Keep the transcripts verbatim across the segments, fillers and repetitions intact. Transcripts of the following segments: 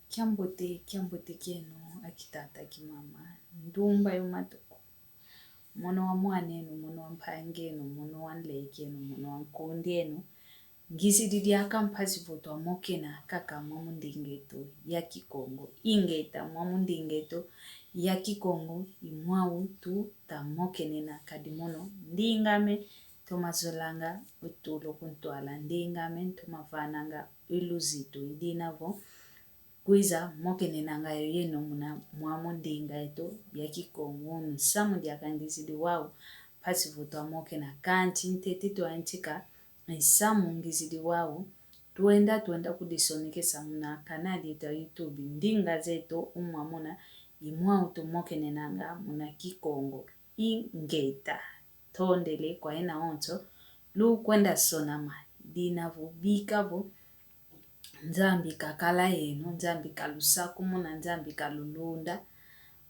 Kiambote, kiambote kieno, akitata, akimama, ndumba yo matuku. Mono wa mwan'enu, mono wa mpang'enu, mono wa nlek'enu, mono wa nkundi'enu. Ngizidi diaka mpasi vo twamokena kaka mwamu nding'eto ya Kikongo. Ingeta, mwamu nding'eto ya Kikongo, i mwau tuta mokenena kadi mono. Ndinga ame ntoma zolanga o tula kuntwala, ndinga ame ntoma vananga o luzitu, i dina vo kwiza mokenenanga yo yeno muna mwamu ndinga eto ya Kikongo. Nsamu diaka ngizidi wau, mpasi vo twamokena. Kanti ntete twayantika nsamu ngizidi wau, twenda, twenda kudisonekesa muna kanali eto ya YouTube, ndinga zeto umwa muna i mwau tumokenenanga muna Kikongo. Ingeta. Ntondele kwa yena onso lukwenda sonama, dina vo bika vo Nzambi kakala yeno, Nzambi kalusakumuna, Nzambi kalulunda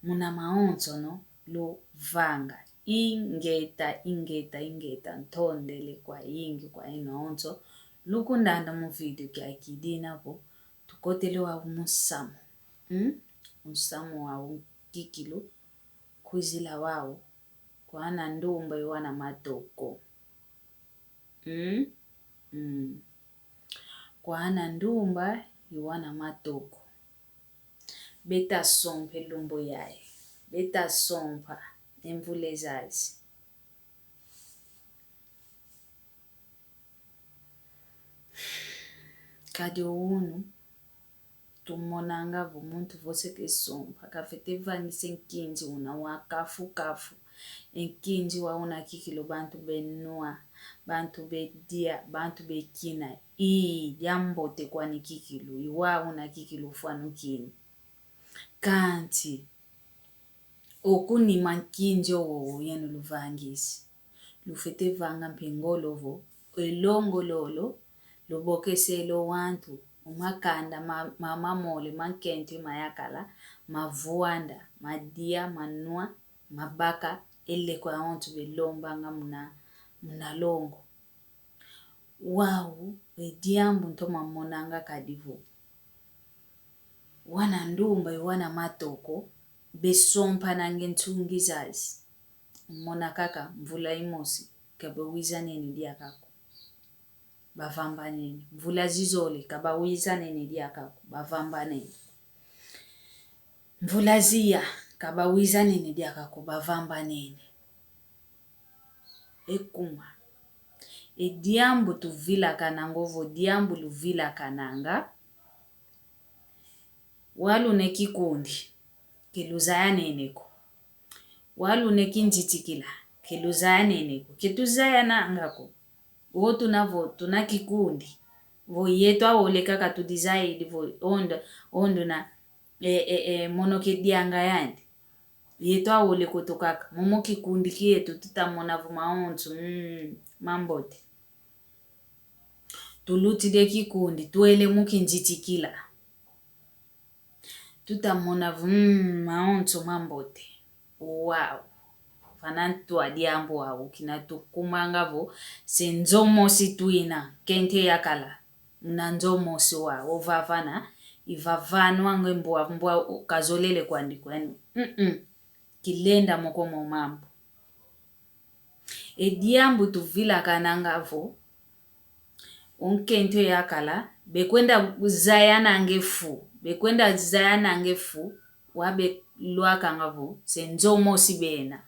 muna mawonsono luvanga. Ingeta, ingeta, ingeta, ntondele kwayingi kwa yeno onso lukundanda mu video kiaki, dina vo tukotele wau musamu. Mm? Musamu wau kikilu, kwizila wau kwa ana ndumba i wana matoko. Mm? Mm. Kwa ana ndumba i wana matoko. Beta sompa e lumbu yayi. Beta sompa e mvula zazi. Kadi o unu, tumonanga vo muntu vo se kesompa, kafwete vangisa e nkinzi una wa kafu-kafu. E nkinzi wa una kikilu bantu benwa, bantu bedia, bantu bekina. Ii, diambote kwani kikilu, i wa una kikilu fwanukini. Kanti, oku ni ma nkinzi owowo yeno luvangisi. Lufwete vanga mpe ngolo vo, e longo lolo, lubokesele o wantu, o makanda ma, ma, mamole, ma nkento, ma yakala, ma vwanda, ma dia, ma nwa, ma baka, e leko ya onso belombanga muna, muna longo. Wau, e diambu ntoma monanga kadi vo wana ndumba i wana matoko, besompananga e nsungi zazi. Mona kaka mvula imosi, ka bawizanene diaka ko. Bavambanene. Mvula zizole, ka bawizanene diaka ko. Bavambanene. Mvula ziya, ka bawizanene diaka ko. Bavambanene. E kuma. E diambu tuvilakananga ovo diambu luvilakananga, wau luna e kikundi, ke luzayanene ko. Wau luna e kinzitikila, ke luzayanene ko. Ke tuzayananga ko. Wo tuna vo, tuna kikundi. Vo yeto awole kaka tudizayidi vo ondo, ondo na, e, e, e, mono ke dianga yandi. Yeto awole kweto kaka. Momo kikundi kieto tutamona vo mawonso, mm, mambote. Tulutidi e kikundi, twele mu kinzitikila. Tutamona vo, mm, mawonso mambote. Wau. Vana ntu a diambu wau, kina tukumanga vo, se nzo mosi twina, nkento yakala. Muna nzo mosi wau, ovavana, ivavana wange mbwa, mbwa kazolele kwandi kwenu. Mm-mm. Kilenda moko mo mambu. E diambu tuvilakananga vo, o nkento yakala, bekwenda zayananga e fu, bekwenda zayananga e fu, wa belwakanga vo, se nzo mosi bena.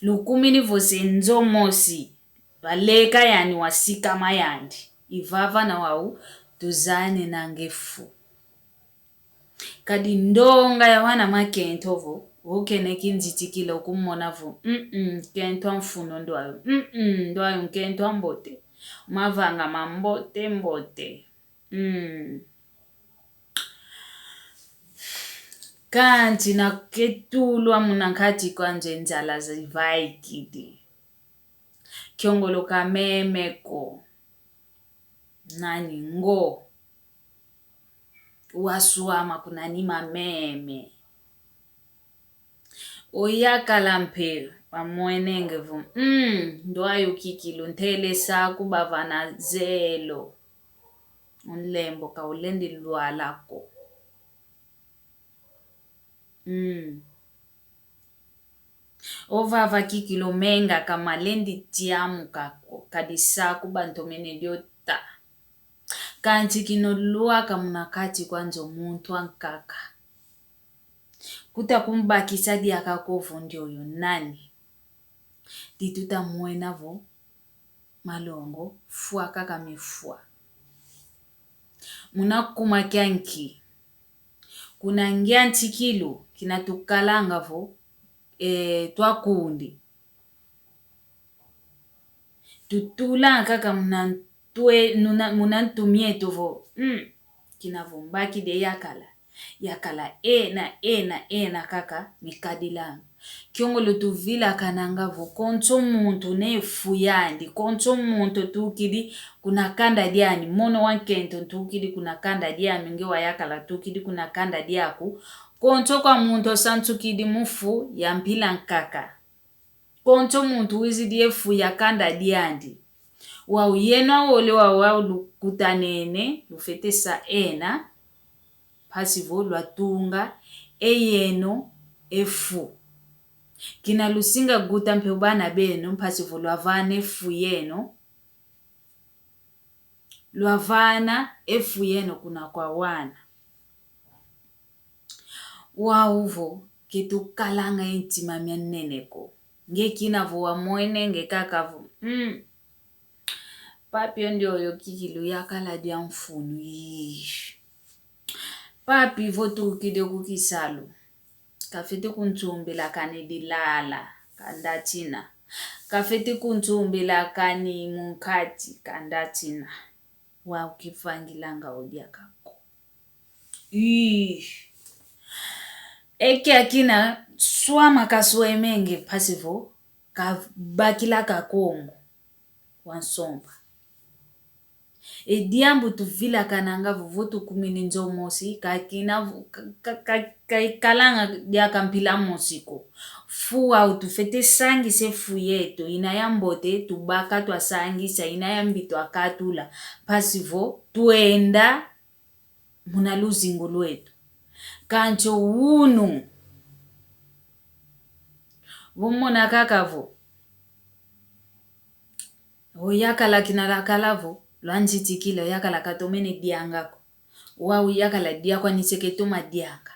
Lukumini vo se nzo mosi, baleka yani wasikama yandi. Ivavana wau, tuzayanenanga e fu. Kadi ndonga ya wana makento vo, okene kinzitikila okumona vo, mm-mm, nkento a mfunu ndwayo, mm-mm, ndwayo nkento a mbote. Mavanga mambote mbote. Mm. Kanti na ketulwa muna nkati kwa nzo e nzala zivaikidi. Kiongolo ka meme ko. Nani ngo. Waswama kuna ni mameme. Oyakala mpe wamwenenge vo, mm, ndwayo kikilu ntele sa kubavana zelo. O nlembo ka ulendi lwala ko. Mm. Ovava kikilu menga ka malendi tiamuka ko, kadi saku bantomene diota. Kanti kina lwaka muna kati kwa nzo muntu ankaka. Kuta kumbakisa diaka ko vo ndioyo nani. Di tuta mwena vo malongo fwa kaka mefwa. Muna kuma kia nki? Kuna ngia ntikilu kina tukalanga vo, eh, twakundi. Tutulanga kaka muna ntwe-, nuna-, muna ntu mieto vo, mm, kina vo mbaki de yakala. Yakala ena, ena, ena kaka mikadilanga. Kiongolo tuvilakananga vo konso muntu ne fu yandi, konso muntu tukidi kuna kanda diandi, mono wa nkento tukidi kuna kanda diami, nge wayakala tukidi kuna kanda diaku, konso kwa muntu osansukidi mu fu ya mpila nkaka. Konso muntu wizidi ye fu ya kanda diandi. Wau yeno awole wau, wau lukutanene, lufete sa ena, mpasi vo lwatunga e yeno e fu. Kina lusinga guta mpe bana beno, mpasi vo lwavana e fu yeno, lwavana e fu yeno kuna kwa wana. Wau vo, ke tukalanga ye ntima mia nene ko. Nge kina vo wamwene nge kaka vo, mm. Papi yo ndioyo kikilu yakala dia mfunu, ii. Papi vo tukidi ku kisalu. Kafete kunsumbila kani dilala, kanda tina. Kafete kunsumbila kani munkati, kanda tina. Wau kivangilanga o diaka ko. Ii. Eke akina swama kaswemenge mpasi vo kabakila Kakongo wa nsompa. E diambu tuvilakananga vo, vo tukumini nzo mosi, kakina vo, ka, ka, ka, ka ikalanga diaka mpila mosi ko. Fu wau tufete sangisa e fu yeto, ina ya mbote tubaka twasangisa, ina ya mbi twakatula, mpasi vo twenda muna luzingu lweto. Kansi o unu, vo mona kaka vo, o yakala kina lwakala vo, lwanzitikila, o yakala katomene dianga ko. Wau yakala dia kwani se ketoma dianga.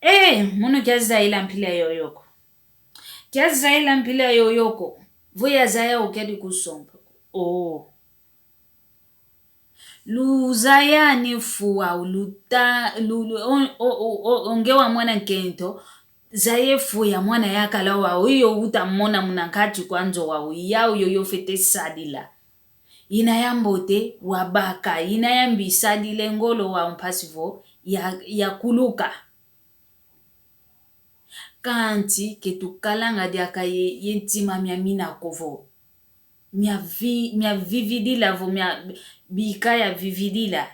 Eh, mono kia zayila mpila yoyo ko. Kia zayila mpila yoyo ko. Vo yazaya o kiadi kusompa ko. Oh. Luzaya ni fu wau, luta, lu, lu, o, o, o, o, o nge wa mwana nkento, zaya e fu ya mwana yakala wau, iyo uta mona muna nkati kwa nzo wau, yau yoyo fete sadila. Ina ya mbote wabaka, ina ya mbi sadila e ngolo wau mpasi vo ya, ya kuluka. Kansi ke tukalanga diaka ye, ye ntima mia mina ko vo. Mia vi-, mia vividila vo, mia bika ya vividila.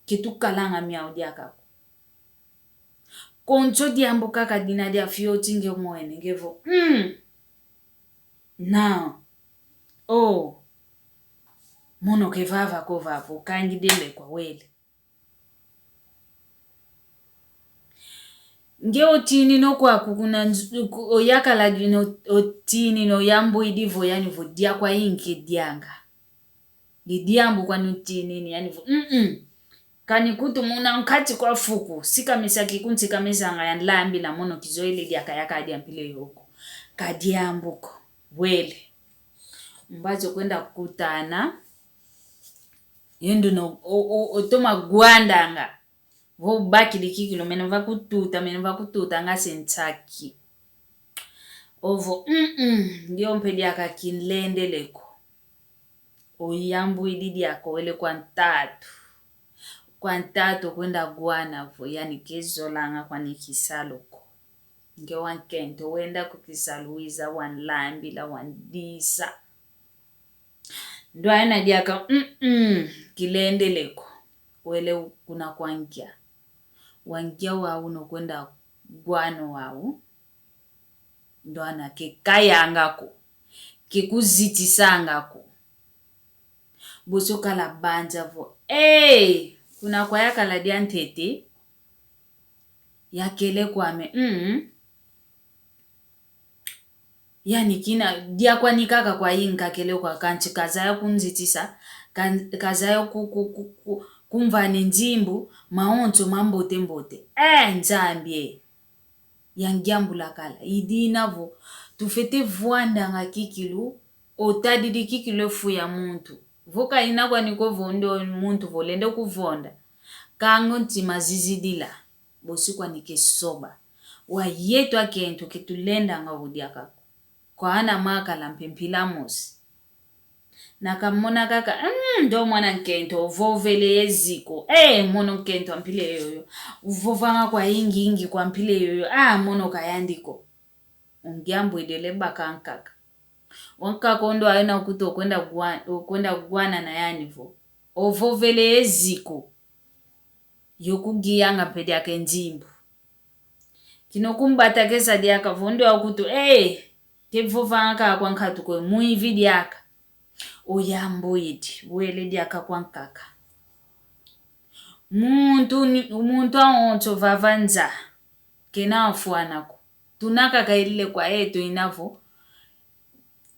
Ke tukalanga miau diaka ko. Konso diambu kaka dina dia fioti nge mwene, nge vo. Mm. Now. Oh. Mono ke vava ko vava, o kangi dele kwa wele. Nge o tinini o kwaku kuna nz-, ku-, o yakala dina o tinini o yambwidi vo yani vo dia kwa inki dianga. Di diambu kwani o tinini yani vo, mm-mm. Kani kutu muna nkati kwa fuku, sikamisa kiku nsikamisanga ya nlambila mono kizoele diaka yaka dia mpila yoyo ko. Ka diambu ko, wele. Mbazi o kwenda kutana. Yendo no, o, o, o toma gwandanga. Vo bakidi kikilu, mene va kututa, mene va kututa nga se nsaki. Ovo, mm-mm, ndio mpe diaka kinlendele ko. O yambwidi diaka wele kwa ntatu. Kwa ntatu kwenda gwana vo, yani ke zolanga kwani kisalu ko. Nge wa nkento wenda ku kisalu wiza wa nlambila wa ndisa. Ndwayina diaka, mm-mm, kilendele ko. Wele kuna kwa nkia. Wa nkia wau no kwenda gwana wau. Ndwana ke kayanga ko. Ke kuzitisanga ko. Boso kala banza vo. Ee, kuna kwa yakala dia ntete. Yakele kwame, mm. Yani kina, diakwani kaka kwa inkakele kwa kanti kazaya kunzitisa, kan-, kazaya ku-, ku-, ku-, ku-, kumvane nzimbu, mawonso mambote mbote. Eh, Nzambi e. Yangiambula kala. I dina vo, tufwete vwandanga kikilu, otadidi kikilu e fu ya muntu. Vo ka ina kwani ko vo ndo muntu vo lenda kuvonda. Kango ntima zizidila. Bosi kwani ke soba. Wa yeto akento ke tulendanga vo diaka ko. Kwa ana makala mpe mpila mosi. Na kamona kaka, mm, ndo mwana nkento, ovovele ye ziko. Eh, mono nkento a mpila yoyo. Ovovanga kwa ingi ingi kwa mpila yoyo. Ah, mono ka yandi ko. Ungiambwidele baka nkaka. Wankaka ondo ayo na ukuta okwenda gwa-, okwenda gwana na yani vo. Ovovele ye ziko. Yo kugiyanga mpe diaka e nzimbu. Kino kumbatakesa diaka vo ndo akutu, eh, ke vovanga kaka kwa nkatu ko, mwivi diaka. Oyambwidi, wele diaka kwa nkaka. Muntu ni, muntu awonso vava nza, kena afwana ko. Tuna kaka ilile kwa eto ina vo,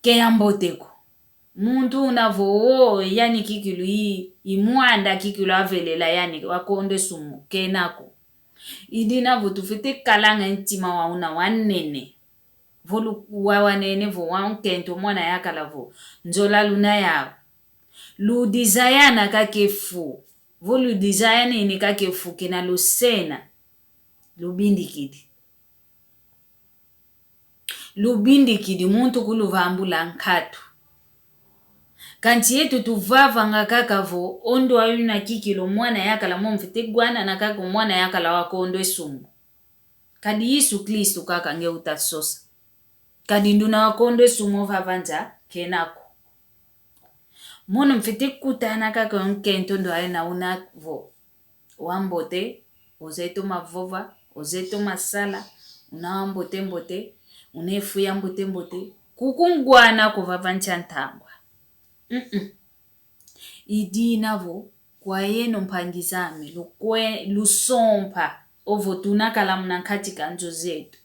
ke yambote ko. Muntu una vo, o, yani kikilu i, i mwanda kikilu avelela yani, wakondo e sumu, kena ko. I dina vo tufwete kalanga ntima wa una wanene. Vo lu-, wa wanene vo, wa nkento mwana yakala vo, nzola luna yau. Ludizayana kaka e fu. Vo ludizayanini kaka e fu kena lusena. Lubindikidi. Lubindikidi muntu kuluvambula nkatu. Kansi yetu tuvavanga kaka vo, ondo ayu na kikilu mwana yakala mo mfite gwanana kaka mwana yakala wakondo e sumu. Kadi Yesu Kristu kaka nge utasosa. Kadi nduna wakondo e sumu vava nza kena ko. Mono mfite kutana kaka nkento ndo aye na una vo. Wambote, ozeye toma vova, ozeye toma sala, una wambote mbote, una e fu yambote mbote, kukungwana ko vava nsi a ntangwa. Mm-mm. I dina vo, kwa yeno mpangi zame, lukwe-, lusompa, ovo tuna kala muna nkati ka nzo zetu.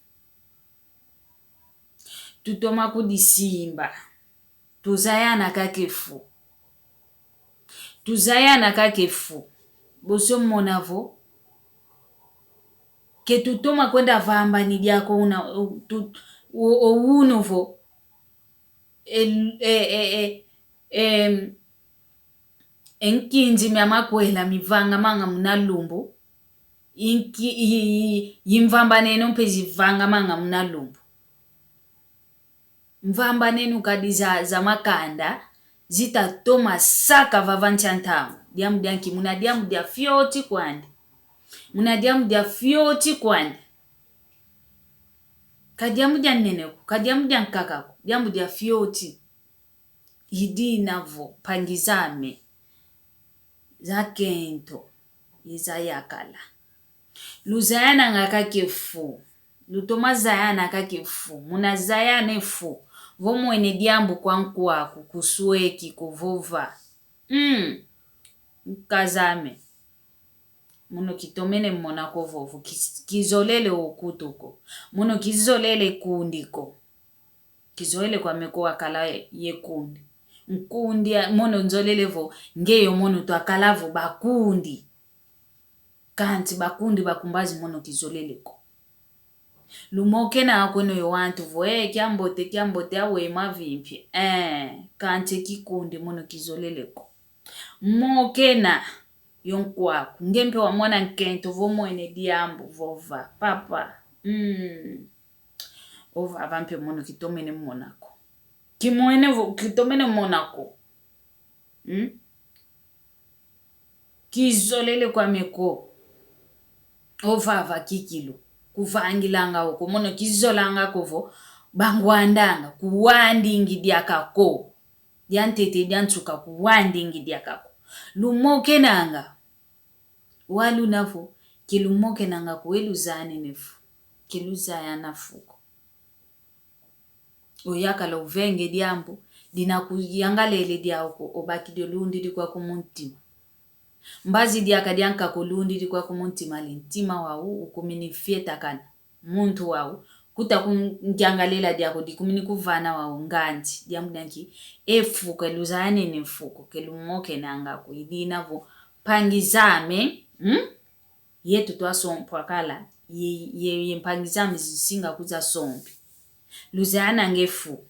Tutoma kudisimba. Tuzayana kaka e fu. Tuzayana kaka e fu. Boso mona vo. Ke tutoma kwenda vambani diaka una, o, tu, o, o unu vo. E, e, e, e, em, e nkinzi mia makwela mivangamanga muna lumbu, i nki-, i, i, i mvambaneno mpe zivangamanga muna lumbu. Mvambaneno kadi za, za makanda, zitatoma saka vava nsi a ntangwa. Diambu dia nki? Muna diambu dia fioti kwandi. Muna diambu dia fioti kwandi. Ka diambu dia nene ko, ka diambu dia nkaka ko, diambu dia fioti. I dina vo, mpangi zame, zakento, ye zayakala. Luzayananga kaka e fu, lutoma zayana kaka e fu, muna zayana e fu, vo mwene diambu kwa nkwaku, kusweki ko vova. Mm. Nkaz'ame. Mono kitomene mona ko vovo, ki-, kizolele o kutu ko. Mono kizolele kundi ko. Kizolele kwame ko wakala ye kundi. Nkundi a-, mono nzolele vo, nge yo mono twakala vo bakundi. Kansi bakundi bakumbazi mono kizolele ko. Lumokena kweno yo wantu vo, eh, kiambote, kiambote, awe mavimpi. Eh, kansi kikundi mono kizolele ko. Mokena yo nkwaku, nge mpe wamona nkento vo mwene diambu, vova, papa. Mm. Ovava mpe mono kitomene mona ko. Kimwene vo, kitomene mona ko. Mm? Kizolele kwame ko. Ovava kikilu. Kuvangilanga oko. Mono kizolanga ko vo. Bangwandanga. Kuwandingi diaka ko. Diantete diansuka kuwandingi diaka ko. Lumokenanga. Waluna vo. Kilumokenanga ko, we luzanene fu. Kiluzayana fu ko. Oyakala ovenge diambu, dina kuyangalele diau ko, obakidi olundi di kwaku muntima. Mbazi diaka diankaka ulundidi kwaku mu ntima, le ntima wau ukumini fietakana. Muntu wau, kuta ku nkiangalila diaku dikumini kuvana wau ngandi, diambu dia nki? E fuku, e luzaya nene fuku, ke lumokenanga ko. I dina vo, mpangi zame, hmm? Yetu twasompwa kala, ye, ye, ye mpangi zame zisinga kuza sompi. Luzayananga e fuku.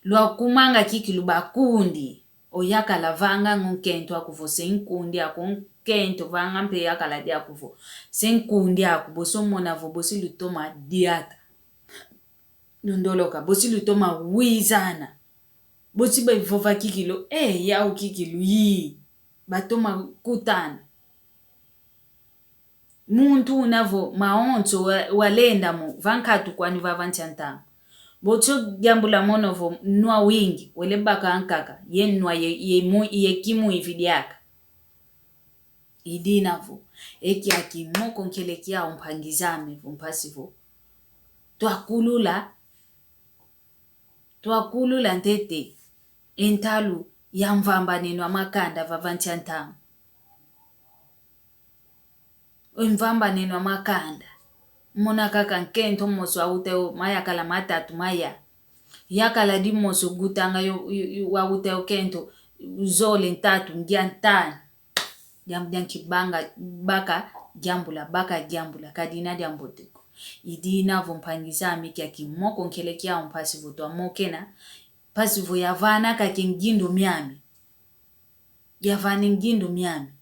Lwakumanga kikilu bakundi, o yakala vanga ngo nkento aku vo se nkundi aku, nkento vanga mpe yakala diaku vo se nkundi aku, bosi omona vo bosi lutoma diata. Lundoloka, bosi lutoma wizana. Bosi bevova kikilu, eh, yau kikilu, yi. Batoma kutana. Muntu una vo mawonso wa, walenda mo, va nkatu kwani vava nsi a ntama. Bosi diambula mono vo nwa wingi, wele baka ankaka, ye nwa ye, ye mu, ye kimwivi diaka. I dina vo, e kiaki moko nkele kiau mpangi zame vo mpasi vo twakulula, twakulula ntete e ntalu ya mvambaneno a makanda vava nsi a ntama. E mvambaneno a makanda. Mona kaka nkento mosi wauta yo mayakala matatu maya. Yakala dimosi gutanga yo, yo, yo wauta yo kento zole ntatu ngia ntanu. Diambu dia nki? Banga, baka diambula, baka diambula, ka dina diambote ko. I dina vo mpangi zame kiaki moko nkele kiau mpasi vo twamokena, mpasi vo yavana kake ngindu miame. Yavana ngindu miame.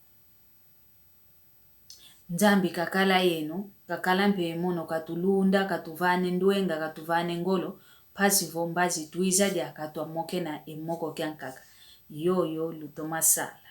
Nzambi kakala yeno, kakala mpe mono katulunda, katuvana ndwenga, katuvana ngolo, mpasi vo mbazi twiza diaka twamokena e moko kiankaka. Yoyo lutoma sala.